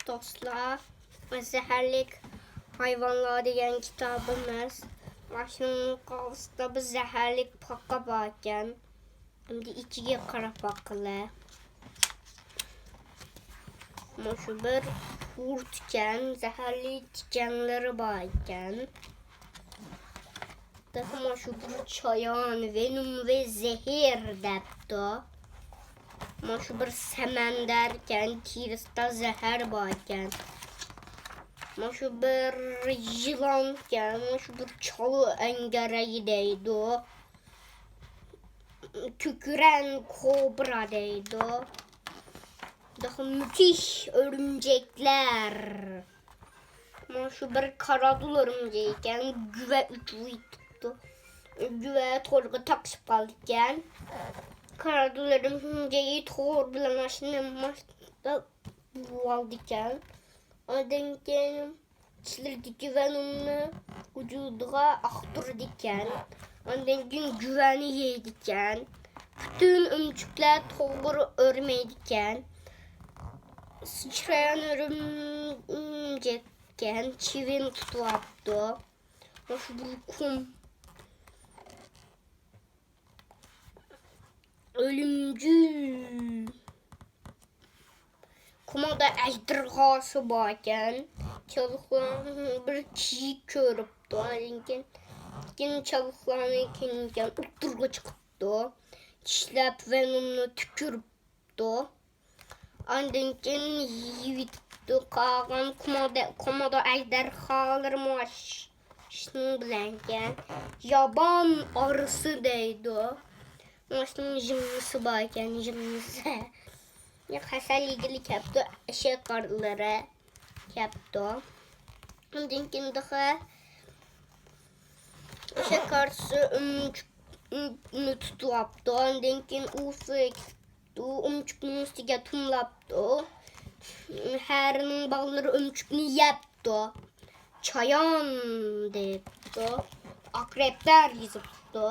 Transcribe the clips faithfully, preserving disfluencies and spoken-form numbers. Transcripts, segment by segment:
دوستلار، زەھەرلىك ھايۋانلار دېگەن كىتابىمىز. ماشۇنىڭ قاغزىدا بىر زەھەرلىك پاقا باركەن. ئەمدى ئىچىگە قاراپ باققىلى. ماشۇ بىر قۇرتكەن، زەھەرلىك تىكەنلىرى باركەن. تېخى ماشۇ بىر چايان، ۋېنوم ۋە زەھەر دەپتۇ. ماشۇ بىر سەمەندەركەن، تېرىسىدا زەھەر باركەن. ماشۇ بىر يىلانكەن، ماشۇ بىر چالا ئەڭگەرەي دەيدۇ. تۈكۈرەن كوبرا دەيدۇ. تېخى مۈكۈش ئۆرۈمچەكلەر. مانا شۇ بىر كارادۇل ئۆرۈمچەك ئىكەن، گۈۋە ئۇچۇۋېتىپتۇ. گۈۋە تورغا تاقىشىپ قالىدىكەن. كارادۇل ئۆرۈمچىكى تور بىلەن ئاشۇنى ماشتا بوۋايدىكەن. ئاندىن كېيىن چىشلىرىدىكى ۋېنومنى ۋۇجۇدىغا ئاقتۇرىدىكەن. ئاندىن كېيىن گۈۋەنى يەيدىكەن. پۈتۈن ئۆمۈچۈكلەر توغرا ئۆرمەيدىكەن. سىچرايان ئۆرۈمچەككەن، چىۋىن تۇتۇۋاپتۇ. مانا شۇ بىر كۇم. ئۆلۈمگۈل. كوماندا ئەجدىرھاسى باركەن. چالىقلارنى بىر كىشى كۆرۈپتۇ. ئاندىن كېيىن، كېيىن چالىقلارنى كېيىنكەن ئوتتۇرىغا چىقىپتۇ. چىشلەپ ۋېنومنى تۈكۈرۈپتۇ. ئاندىن كېيىن يېيىۋېتىپتۇ. قالغان كوماندا، كوماندا ئەجدىرھالىرىمۇ شۇنىڭ بىلەنكەن. يابان ئارىسى دەيدۇ. مانا شۇنىڭ يىڭنىسى باركەن، يىڭنىسى. ھەسەل يېگىلى كەپتۇ، ئەشەك ئارىلىرى كەپتۇ. ئاندىن كېيىن تېخى ئەشەك ئارىسى ئۆمۈچۈكنى تۇتۇۋاپتۇ. ئاندىن كېيىن ئۇسى كېتىپتۇ، ئۆمۈچۈكنىڭ ئۈستىگە تۇملاپتۇ. ھەرىنىڭ بالىلىرى ئۆمۈچۈكنى يەپتۇ. چايان دەپتۇ. ئاقرەپلەر يېزىپتۇ.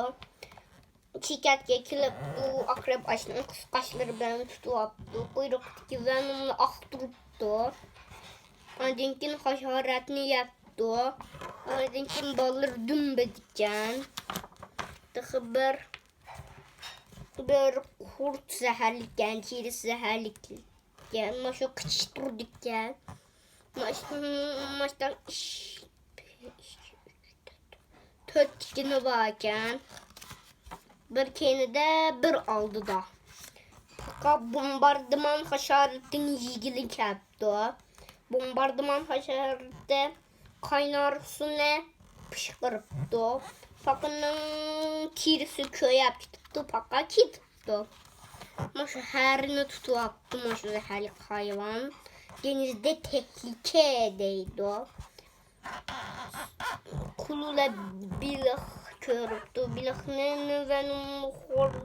چېكەتكە كېلىپتۇ، ئاقرەپ ئاشنىڭ قىسقاچلىرى بىلەن تۇتۇۋاپتۇ. قۇيرۇقىدىكى ۋېنومنى ئاقتۇرۇپتۇ. ئاندىن كېيىن ھاشاراتنى يەپتۇ. ئاندىن كېيىن بالىلىرى دۈمبىدىكەن. تېخى بىر، بىر قۇرت زەھەرلىككەن، تېرىسى زەھەرلىككەن. مانا شۇ قىچىشتۇرىدىكەن. ماشتاق، ماشتاق ئىش، تۆت تىكىنى باركەن. بىر كەينىدە، بىر ئالدىدا. پاقا بومباردىمان ھاشارىتىنى يېگىلى كەپتۇ. بومباردىمان ھاشارىتى قاينار سۇنى پىشقىرىپتۇ. پاقىنىڭ تېرىسى كۆيۈپ كېتىپتۇ، پاقا كېتىپتۇ. مانا شۇ ھەرىنى تۇتۇۋاپتۇ، مانا شۇ زەھەرلىك ھايۋان. دېڭىزدە تەھلىكە دەيدۇ. ئۇكۇللار بېلىق كۆرۈپتۇ. بېلىقنى ۋېنوم خور-،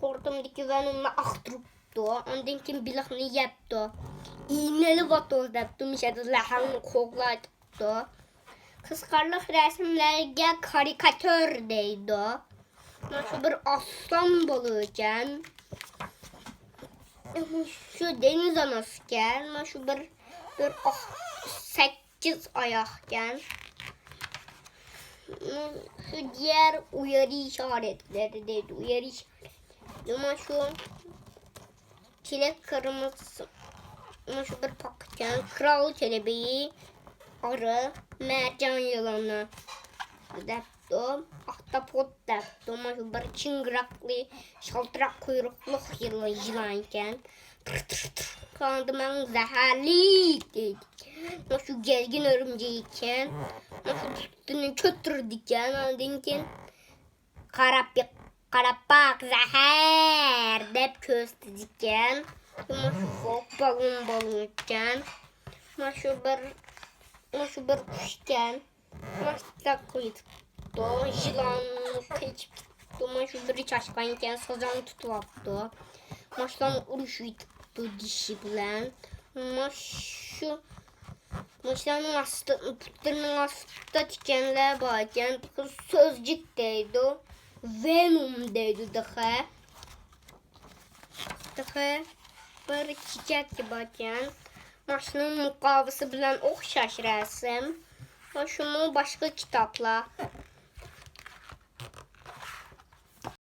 خورتۇمدىكى ۋېنومنى ئاقتۇرۇپتۇ. ئاندىن كېيىن بېلىقنى يەپتۇ. ئىيمىلىۋاتىدۇ دەپتۇ، مۇشۇ يەردە زەھەرنى قوغلايتتۇ. قىزىقارلىق رەسىملەرگە كارىكاتۇر دەيدۇ. مانا شۇ بىر ئاسلان بولىدىكەن. شۇ دېڭىز ئانىسىكەن. مانا شۇ بىر، بىر ئاق-، سەككىز ئاياقكەن. شۇ دىيەر ئۇيارى ئىشارەتلىرى دەيدۇ. ئۇيارى ئىشارەتلىرى. مانا شۇ چىلەك قىرمىزى، مانا شۇ بىر پاقىكەن. كرال كەلىبى، ئارا، مەرجان يىلىنى دەپتۇ. ئاختاپوت دەپتۇ. مانا شۇ بىر چىڭگىراقلى، شالتىراق قۇيرۇقلۇق يىلان، يىلانكەن. تىر تىر تىر قىلغاندا ماڭا زەھەرلىك دەيدىكەن. مانا شۇ گەلگىن ئۆرۈمچىككەن. مانا شۇ پۇتىنى چۆتۈرىدىكەن. ئاندىن كېيىن قاراپ بېق-، قاراپ باق، زەھەر دەپ كۆرسىتىدىكەن. مانا شۇ بالون، بالون ئىكەن. مانا شۇ بىر، مانا شۇ بىر قۇش ئىكەن. مانا شۇنداق قىلىۋېتىپتۇ. يىلان قېچىپ كېتىپتۇ. مانا شۇ بىر چاشقان ئىكەن، سازاڭ تۇتۇۋاپتۇ. مانا شۇلارنى ئۇرۇشۇۋېتىپتۇ دىشى بىلەن. مانا شۇ ماشىنىنىڭ ئاستى، پۇتلىرىنىڭ ئاستىدا تىكەنلەر بار ئىكەن. سۆزجۈك دەيدۇ. ۋېنوم دەيدۇ تېخى. تېخى بىر چېچەك بار ئىكەن. ماشىنىنىڭ مۇقاۋىسى بىلەن ئوخشاش رەسىم. ماشۇمۇ باشقا كىتابلار.